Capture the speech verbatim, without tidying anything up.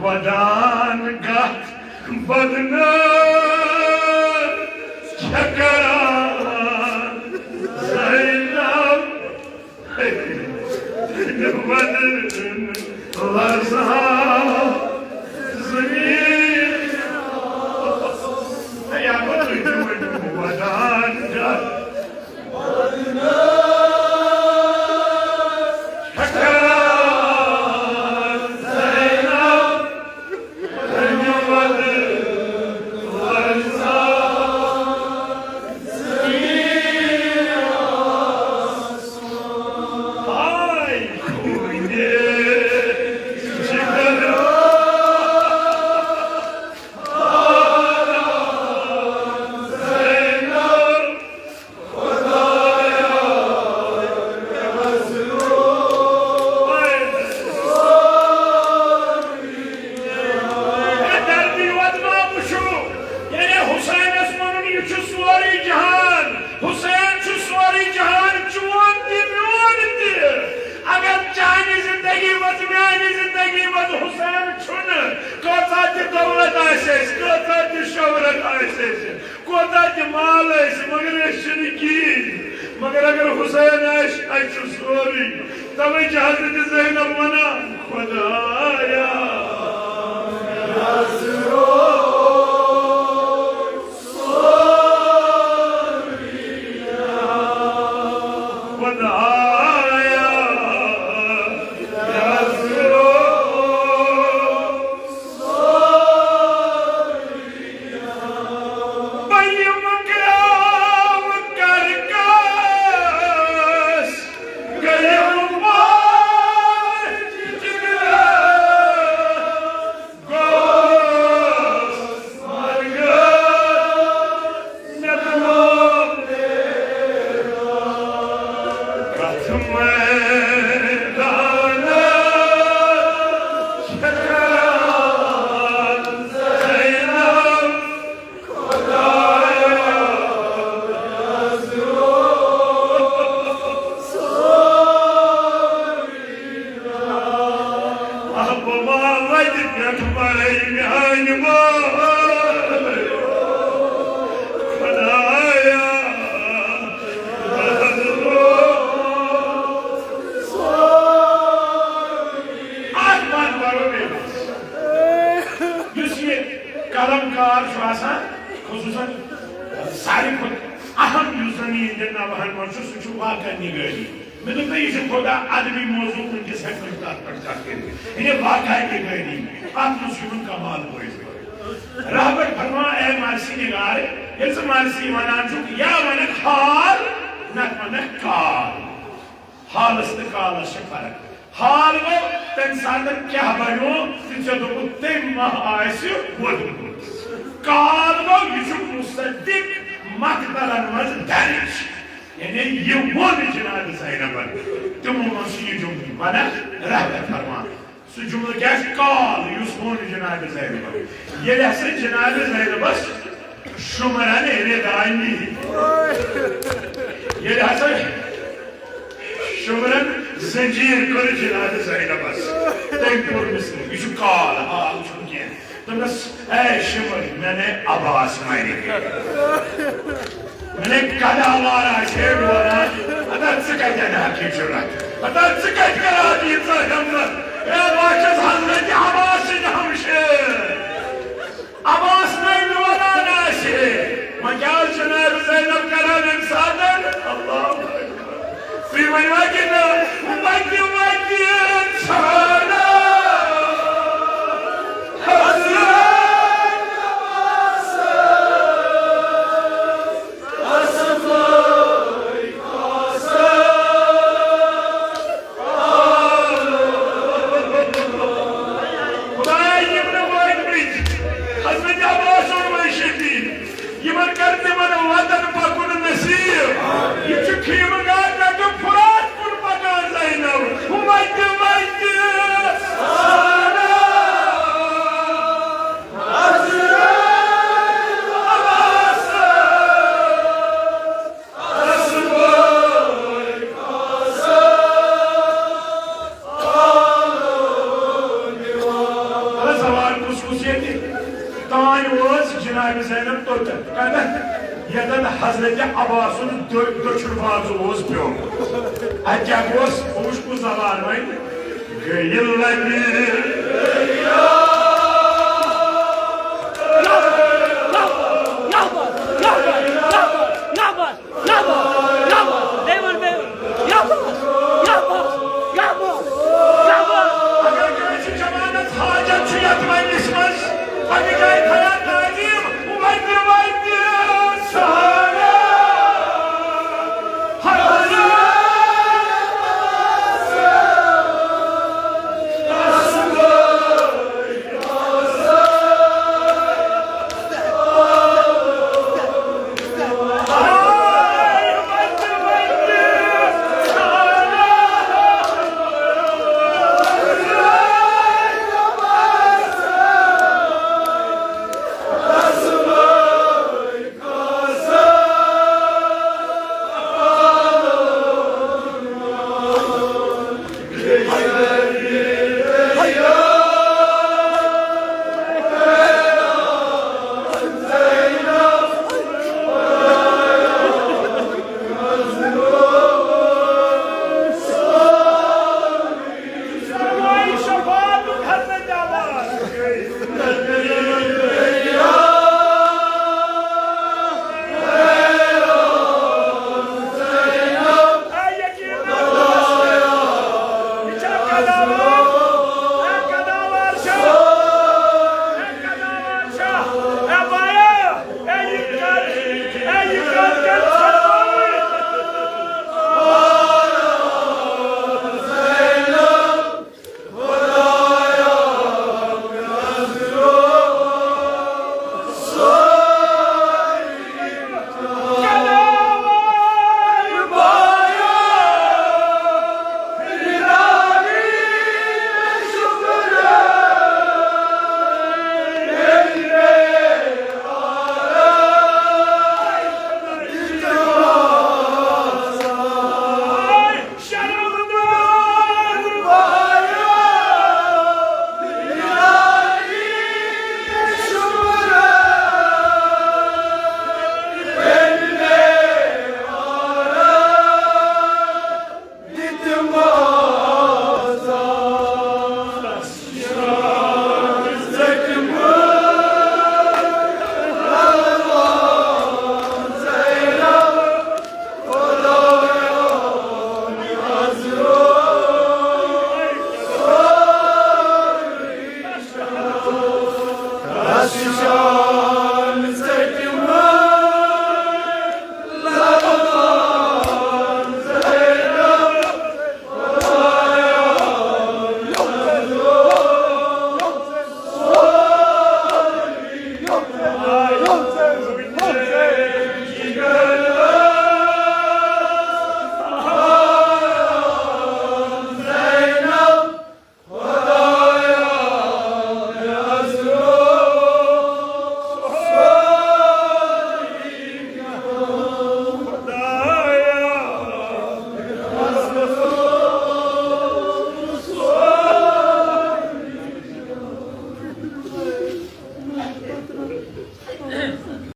ودان گتھ بدنام چھکران زینب۔ ودن لرزان زمین۔ ہے، یا گوٚو تُہۍ تہِ ؤنِو ودان گتھ۔ اے دردی وۄدناو وٕچھِو، ییٚلہِ حُسینَس ووٚنُن، یہِ چھُ سورُے جہان، حُسین چھُ سورُے جہان، چون تہِ میون تہِ۔ اگر چانہِ زندگی منٛز، میانہِ زندگی منٛز حُسین چھُنہٕ، کۭژاہ تہِ دولت آسہِ اَسہِ، کۭژاہ تہِ شہرت آسہِ اَسہِ، کوتاہ تہِ مال آسہِ، مگر أسۍ چھِنہٕ کِہیٖنۍ۔ مگر اگر حُسین آسہِ، اَسہِ چھُ سورُے۔ توے چھِ حضرت زینب ونان، خدایا، خدایا، بہٕ یِمہٕ گرٛاو کرکس، گٔیَم واجہِ جگر۔ گوس مرگس مےٚ گوٚو بیدار۔ کتھ میدانس چھےٚ کران زینب۔ یُس یہِ قلم کار چھُ آسان، خصوٗصاً ساروی کھۄتہٕ اہم یُس زَن یِہِنٛدٮ۪ن نوحن منٛز چھُ، سُہ چھُ واقعہ نِگٲری۔ مےٚ دوٚپ، یہِ چھُ تھوڑا ادبی موضوع، وٕنکیٚس ہٮ۪کو أسۍ تَتھ پٮ۪ٹھ کَتھ کٔرِتھ۔ یعنی واقعہ نِگٲری، اَتھ منٛز چھُ یِمَن کمال پٲٹھۍ۔ رہبر فرما، اے مارسی نگار، ییٚلہِ ژٕ مارسی وَنان چھُکھ، یا وَنکھ حال، نَتہٕ وَنکھ کال۔ حالس تہٕ کالس چھِ فرق۔ حال گوٚو تمہِ ساتہٕ کیٛاہ بنیو تہٕ ژےٚ دوٚپُتھ تمہِ ماہ آسہِ ووٚدمُت۔ کال گوٚو یہِ چھُ مصدق مقتلن منٛز درج۔ یعنی یہِ ووٚن جناب زینبن۔ تِمو منٛز چھُ یہِ جملہٕ بنان رحمت فرمان۔ سُہ جملہٕ کیٛاہ چھُ؟ کال یُس ووٚن جناب زینبن۔ ییٚلہِ ہسا جناب زینبس شُمرن ردانی۔ ییٚلہِ ہسا شُمرن زنجیر کٔر جناب زینبس، تٔمۍ کوٚر مِثلہٕ، یہِ چھُ کال، حال چھُنہٕ کینٛہہ۔ دوٚپنس، اے شُمر، میں نے عباس مارے۔ میں نے کدا وار آسہِ ہے ڈولان، ہتا ژٕ کتہِ انہٕ ہاکھ یہِ جُرت؟ ہتا ژٕ کتہِ کرہاکھ ییٖژاہ ہمت؟ اے بہٕ ہا چھَس حضرت عباس سٕنٛدۍ ہمشیر۔ عباس نَے میونان آسہِ ہے، وۄنۍ کیٛاہ حظ چھِ نابِ زینب کران اَمہِ ساتہٕ؟ اللہ اکبر۔ تُہۍ ؤنِو ہا کِنہٕ نہ؟ وَتہِ وَتہِ ژھانڈان حضرت عباس۔ خدایا، یِم نہٕ وٲتمٕتۍ، حضرت عباس اوٚن وۄنۍ شبیر، یِمن کر تِمن وطن پکُن نصیب۔ یہِ چھُ خیمہٕ گاہ پٮ۪ٹھٕ فرات کُن پکان زینب۔ وتہِ وتہِ حضرت عباس۔ ییٚتہِ تانۍ وٲژ جناب زینب توٚتتھ۔ کتٮ۪تھ؟ ییٚتٮ۪ن حضرت عباس سُنٛد دٔ-، دٔچھُن بازو اوس پیومُت۔ اتہِ کیٛاہ گوس؟ بہٕ وٕچھ کُس زبان وۄنۍ۔ گٔیہِ لبہِ۔ اگر کٲنٛسہِ جوانس حاجت چھُ یتھ مجلسہِ منٛز، پننہِ جایہِ کھڑا تعظیم، وتہِ وتہِ سہارا۔